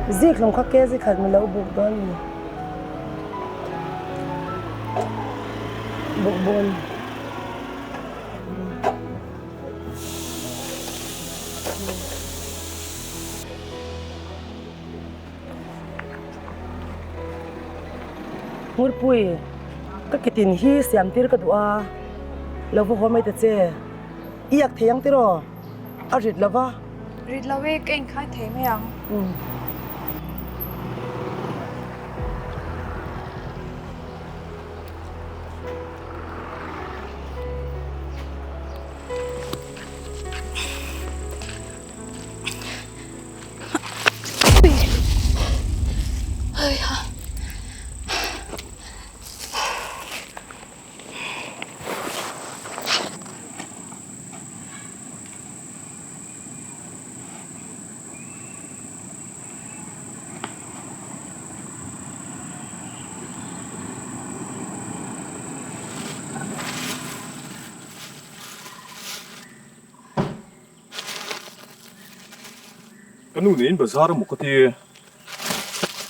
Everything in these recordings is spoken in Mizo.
Zikhlum kha kg khat min lo buk dawn ni. Bukbawn. Ngurpui, ka kitin hi siam tir ka duh a, lo va haw mai ta che. I yak thei ang tiraw? A rit lo va. Rit lo e, ka inkhai thei mai ang. Ka nu nen bazar emaw ka ti.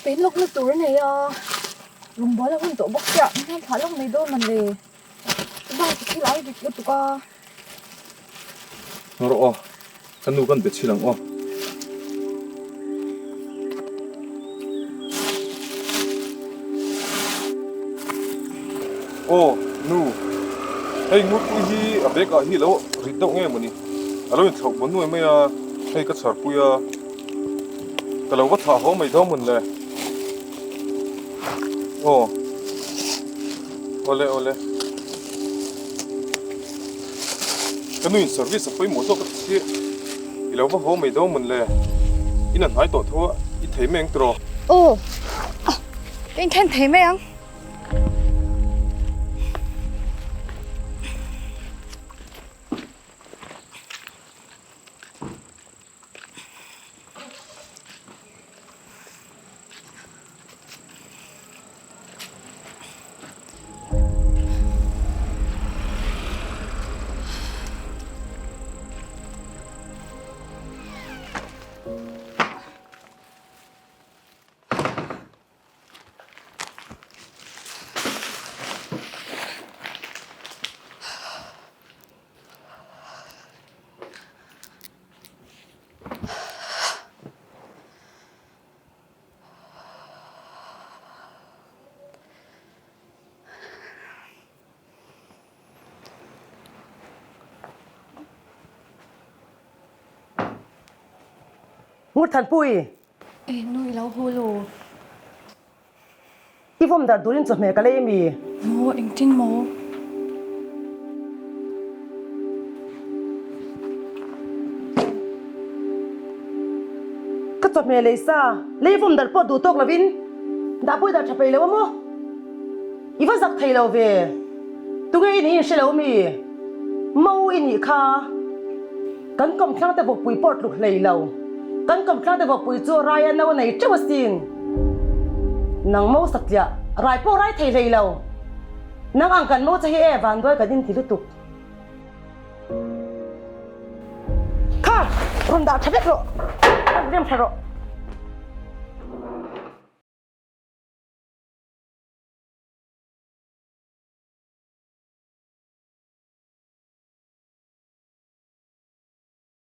Pen lawk na tur a nei a, rawngbâwl a hun tawh bawk chiah, min han thlah lawk mai dawn man le. Ka bike a thil ai dik lutuk a. Ngaw rawh aw, ka nu kan be chhil ang aw. Aw nu, hei ngurpui hi a bag ah hi a lo rit deuh nge mawni, a lo inthlauh bawn nuai mai a, hei ka chhar pui a, ka lo va thah haw mai dawn mawn le. Aw, awle awle. Ka nu in service a pawimawh zawk a ti si, i lo va haw mai dawn mawn le, in a hnai tawh tho a, i thei mai ang tiraw? Aw, ka inthen thei mai ang. Ngurthanpui! E nu i lo haw lo. I vawm darh turin chawhmeh ka lei mi? Maw engtin maw? Ka chawhmeh lei sa, lei vawm darh pawh duh tawk lovin dah pawh i dah tha peih lo a maw? I va zak thei lo ve. Tunge i nih in hre lo mi? Mo i nih kha. Kan kawmthlang te vawkpui pawh tluk hlei lo. Kan kawmthlang te vawkpui chu rai a no a nei teuh asin. Nang mo satliah rai pawh rai thei hlei lo. Nang ang kan mo che hi e vanduai kan inti lutuk. Kha rawn dah tha vek rawh. Rem tha rawh.